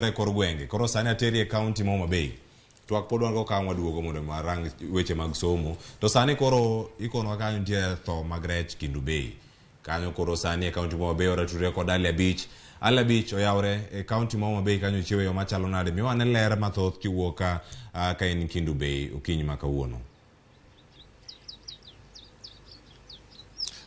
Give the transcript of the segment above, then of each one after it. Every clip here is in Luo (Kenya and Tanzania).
E kor gwenge. Koro sani ateri e kaunti ma Homa Bay. Twak pod wan go ka waduogo mondo warang weche mag somo. To sani koro ikonwa kanyo nitie tho mag rech Kendu Bay. Kanyo koro sani e kaunti ma Homa Bay oratudre kod Ali Abich. Ali Abich oyawre e kaunti ma Homa Bay kanyo chiwo yo machalo nade? Miwa ane ler mathoth kiwuok ka, ka in Kendu Bay okinyi ma kawuono.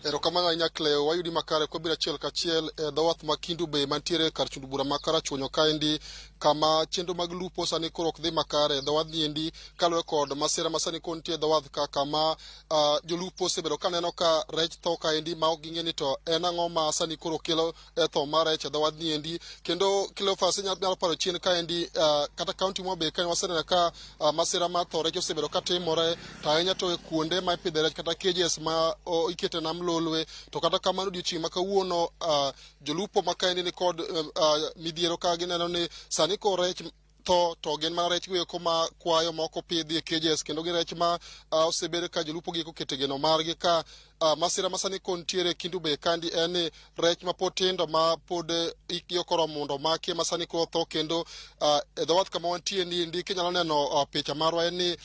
Erokamano ahinya Cleo, wayudi makare kwabiro achiel kachiel e dho wath ma Kendu Bay mantiere kar chund bura ma Karachuonyo kaendi kama chenro mag lupo sani koro ok dhi makare e dho wadh niendi kaluwore kod masira ma sani koro nitie e dho wath ka kama jolupo osebedo kaneno ka rech tho kaendi ma ok ging'e ni to en ang'o ma sani koro kelo tho mar rech e dho wadh niendi. Kendo Cleophas inyalo paro chien kaendi kata kaunti ma Homa Bay kaendi waseneno ka masira mar tho rech osebedo ka timore to ahinya to e kuonde ma ipidhe rech kata cages ma ikete nam lolwe. To kata kamano odiochieng' ma kawuono jolupo ma kaendi ni kod midhiero ka gineno ni sani koro rech tho to gin mana rech goeko ma kwayo ma ok opidhi e cages kendo gin rech ma osebed ka jolupo gi oketo geno margi ka masira ma sani koro nitiere Kendu Bay kandi en ni rech ma pod tindo ma pod hikgi ok oromo mondo omaki ema sani koro tho kendo e dho wath kama wantie ni endi kinyalo neno picha marwa en ni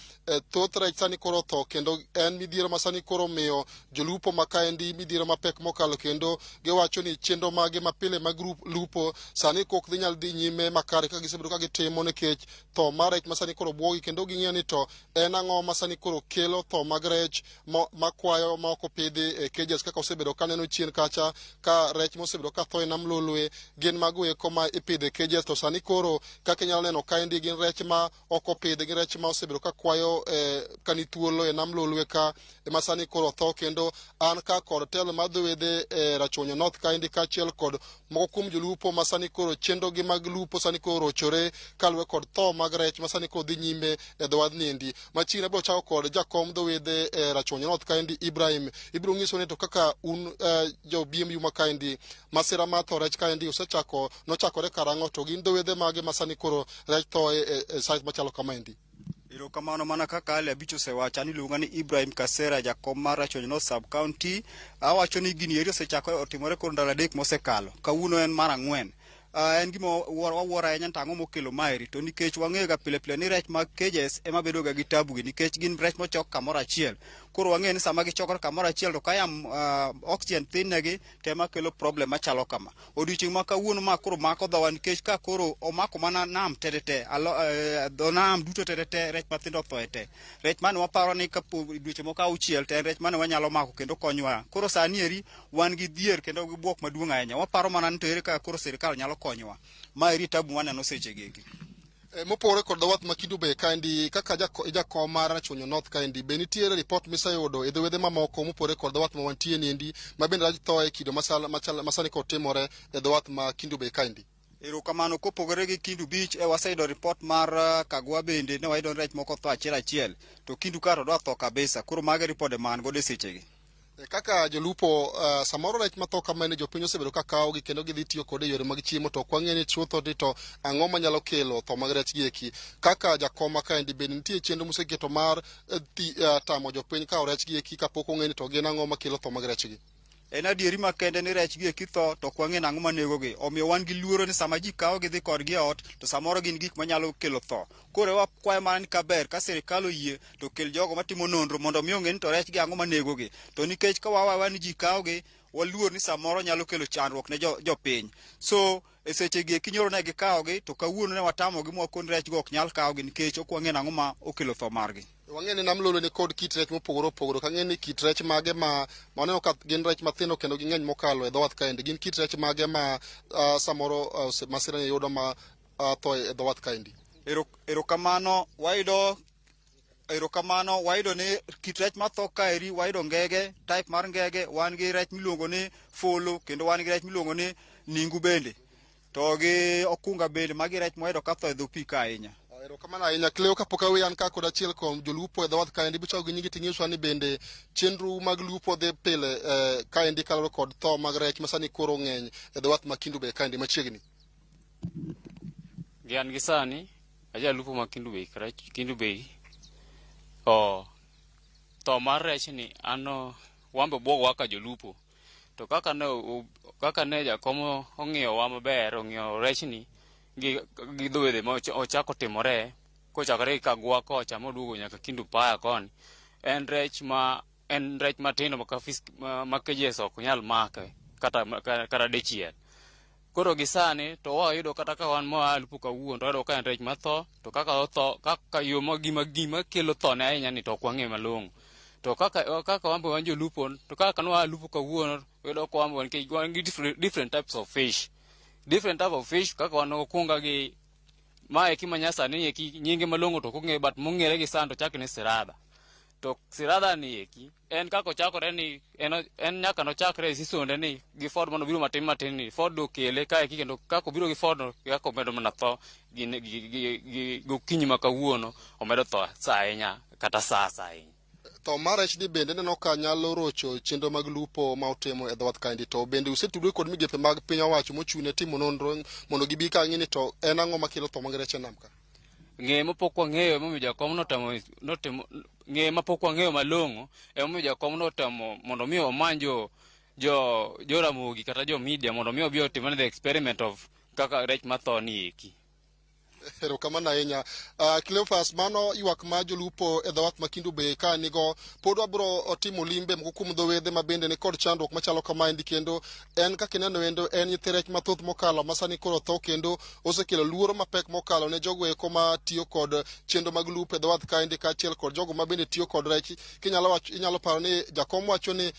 thoth rech sani koro tho kendo en midhiero ma sani koro omiyo jolupo ma kaendi midhiero mapek mokalo kendo giwacho ni chenro mage mapile mag lupo sani ok dhi nyal dhi nyime makare kaka gisebedo ka gitimo nikech tho mar rech ma sani koro buogi kendo ging'iyo ni to en ang'o ma sani koro kelo tho mag rech makwayo ma ok opidhi e cages kaka osebedo kaneno chien kacha ka rech mosebedo ka tho e nam lolwe gin mago eko ma ipidho e cages to sani koro kaka inyalo neno kaendi gin rech ma ok opidhi gin rech ma osebedo ka kwayo ka ni thuolo e nam lolwe ka ema sani koro tho kendo an ka kod telo mar dho wedhe e Rachuonyo North kaendi kaachiel kod moko kuom jolupo ma sani koro chenrogi mag lupo sani koro orochore kaluwore kod tho mag rech ma sani koro dhi nyime e dho wadh niendi. Machiegni abiro chako kod jakom dho wedhe e Rachuonyo North kaendi Ibrahim. Ibiro nyiso ni to kaka un jo BMU ma kaendi masira mar tho rech kaendi osechako nochakore karang'o to gin dho wedhe mage ma sani koro rech tho e site machalo kamaendi? Erokamano mana kaka Ali Abich osewacho, an iluonga ni Ibrahim Kasera, jakom mar Rachuonyo North Sub County. Awacho ni gini eri osechako otimore koro ndalo 3 mosekalo. Kawuono en mar 4. En gima wawuoro ahinya ni to ang'o mokelo maeri, to nikech wang'eyo ga pile pile ni rech mag cages ema bedo ga gi tabu gi nikech gin rech mochok kamoro achiel. Koro wang'eyo ni sama gichokore kamoro achiel to ka yam oxygen thin negi to ema kelo problem machalo kama. Odiochieng' ma kawuono ma koro mako dhowa nikech ka koro omako mana nam tete dho nam duto tete rech mathindo otho e te. Rech mane waparo ni kapo dweche moko 6 to en rech mane wanyalo mako kendo konywa. Koro sani eri wan gi dhier kendo gi bwok maduong' ahinya. Waparo mana ni to ere kaka koro sirikal nyalo konyowa. Ma eri tabu waneno seche gi eki. Mopogore kod dho wath ma Kendu Bay kaendi kaka jakom mar Rachuonyo North kaendi be nitiere ripot miseyudo e dho wedhe mamoko mopogore kod dho wath ma wantie niendi ma bende rach tho e kido masani kod timore e dho wath ma Kendu Bay kaendi? Erokamano, kopogore gi Kendu Beach, waseyudo ripot mar Kagwa bende ne wayudo ni rech moko tho achiel achiel to Kendu ka to dwa tho kabisa. Koro mago e ripode ma an godo e sechegi. Kaka jolupo samoro rech matho kamano jopiny osebedo ka kawogi kendo gidhi tiyo kode e yore mag chiemo to ok wang'e ni chutho ni to ang'o manyalo kelo tho mag rech gi eki. Kaka jakom ma kaendi bende nitie chenro moseketo mar tamo jopiny kawo rech gi eki kapok ong'e ni to gin ang'o makelo tho mag rech gi? En adieri makende ni rech gi eki tho to ok wang'e nang'o manegogi. Omiyo wan gi luoro ni sama ji kawo gidhi kodgi e ot to samoro gin gik manyalo kelo tho. Koro wakwayo mana ni kaber ka sirikal oyie to kel jogo matimo nonro mondo mi ong'e ni to rech gi ang'o manegogi. To nikech ka wawawa ni ji kawogi, waluor ni samoro nyalo kelo chandruok ne jopiny. So e seche gi eki nyoro ne gikawogi to kawuono ne watamogi mwakon rech go ok nyal kawogi nikech ok wang'e nang'o ma okelo tho margi. Wang'e ni nam lolwe ni kod kit rech mopogore opogore. Ok ang'e ni kit rech mage ma waneno ka gin rech mathindo kendo ging'eny mokalo e dho wath kaendi. Gin kit rech mage ma samoro masira ni yudo ma tho e dho wath kaendi? Erokamano, wayudo erokamano, wayudo ni kit rech matho kaeri, wayudo ngege, type mar ngege, wan gi rech miluongo ni fulu kendo wan gi rech miluongo ni ningu bende. To gi okunga bende, magi rech mwayudo ka tho e dho pi ka ahinya. Erokamano ahinya Cleo, kapok aweyi an ka kod achiel kuom jolupo e dho wath kaendi, ibochako gi nyingi ting'iswa ni bende chenro mag lupo dhi pile kaendi kaluwore kod tho mag rech masani koro ng'eny e dho wath ma Kendu Bay kaendi machiegni. Gi an gi sani ajalupo ma Kendu Bay, Kendu Bay. Tho mar rech ni an wambe bwogowa ka jolupo. To kaka ne jakom ong'iyowa maber, ong'iyo rech ni, gi dho wedhe ma ochako timore kochakore gi Kagwa kocha moduogo nyaka Kindu Paya koni en rech ma en rech matindo ma ka ma cages ok nyal make kata dichiel. Koro gi sani to wayudo kata ka wan moa lupo kawuono to wayudo ka en rech matho to kaka otho kaka yo ma gima kelo thone ahinya ni to ok wang'eyo malong'o. To kaka wan be wan jolupo to kaka nwa lupo kawuono wayudo ka wan be nikech wan gi different types of fish. Different type of fish kaka wan okunga gi ma eki manyasani eki nyinge malong'o to ok ong'e but mong'ere gi sani to chak ni siradha. To siradha ni eki en kaka ochakore ni en nyaka nochakre e season ni gi Ford manobiro matin matin ni Ford okele kae kendo kaka obiro gi Ford no kaka omedo mana tho gi gokinyi ma kawuono omedo tho sa ahinya kata sa ahinya. Tho mar rech ni bende neno ka nyalo rocho chenro mag lupo ma utimo e dho wath kaendi to bende usetudore kod migepe mag piny owacho mochung' ne timo nonro mondo gibi ka ng'i ni to en ang'o makelo tho mag rech e nam ka. Ng'e mapok wang'eyo emomiyo jakom notemo ng'e mapok wang'eyo malong'o emomiyo jakom notemo mondo mi omany jo Ramogi kata jo media mondo mi obi otimne the experiment of kaka rech matho ni eki. Erokamano ahinya. Cleophas, mano ywak ma jolupo e dho wath ma Kendu Bay ka nigo pod wabiro timo limbe moko kuom dho wedhe ma bende ni kod chandruok machalo kamaendi kendo en kaka ineno endo en nyithi rech mathoth mokalo ma sani koro tho kendo osekelo luoro mapek mokalo ne jogo eko ma tiyo kod chenro mag lupo e dho wath kaendi kaachiel kod jogo ma bende tiyo kod rech. Kinyalo wacho, inyalo paro ni jakom wacho ni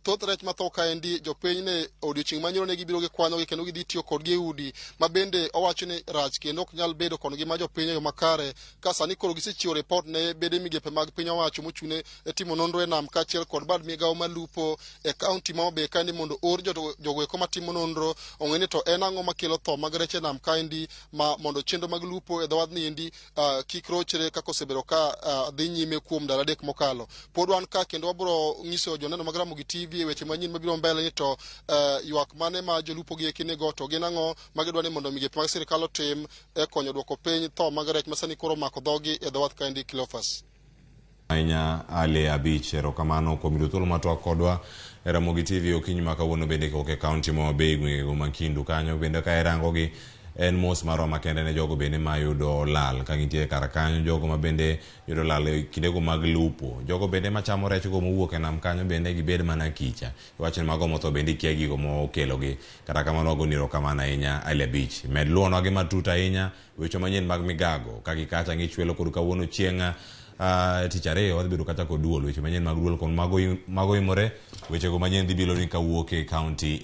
thoth rech matho kaendi jopiny ne odiochieng' manyoro ne gibiro gikwanyogi kendo gidhi tiyo kodgi e udi ma bende owacho ni rach kendo ok nyal bedo kod ngima jopiny e yo makare ka sani koro gisechiwo ripot ne bede migepe mag piny owacho mochung' ne timo nonro e nam kaachiel kod bad migawo malupo e kaunti ma Homa Bay kaendi mondo or jogo eko matimo nonro ong'e ni to en ang'o makelo tho mag rech e nam kaendi ma mondo chenro mag lupo e dho wadhni endi kik rochre kaka osebedo ka dhi nyime kuom ndalo adek mokalo. Pod wan ka kendo wabiro nyiso joneno mag Ramogi TV e weche manyien mabiro mbele ni to ywak mane ma jolupo gi eki nigo to gin ang'o ma gidwa ni mondo migepe mag sirikal otim e konyo duoko piny tho mag rech ma sani koro omako dhogi e dho wath kaendi. Cleophas. Ahinya Ali Abich, erokamano kuom yudo thuolo mar twak kodwa e Ramogi TV okinyi ma kawuono bende kowuok e kaunti ma Homa Bay gwengego ma Kendu kanyo bende ka irangogi en mos marwa makende ne jogo bende mayudo lal ka gintie kar kanyo jogo ma bende yudo lal e kindego mag lupo jogo bende machamo rech go mowuok e nam kanyo bende gibed mana kicha iwacho ni mago motho bende ikia gigo mokelogi kata kamano wagoni erokamano ahinya Ali Abich med luwonwa gi matut ahinya weche manyien mag migago ka gikacha ng'ichwelo kod kawuono chieng' tich ariyo wadhi bedo kata kod duol weche manyien mag duol kod mago imore wechego manyien dhi biro ni kawuok e kaunti.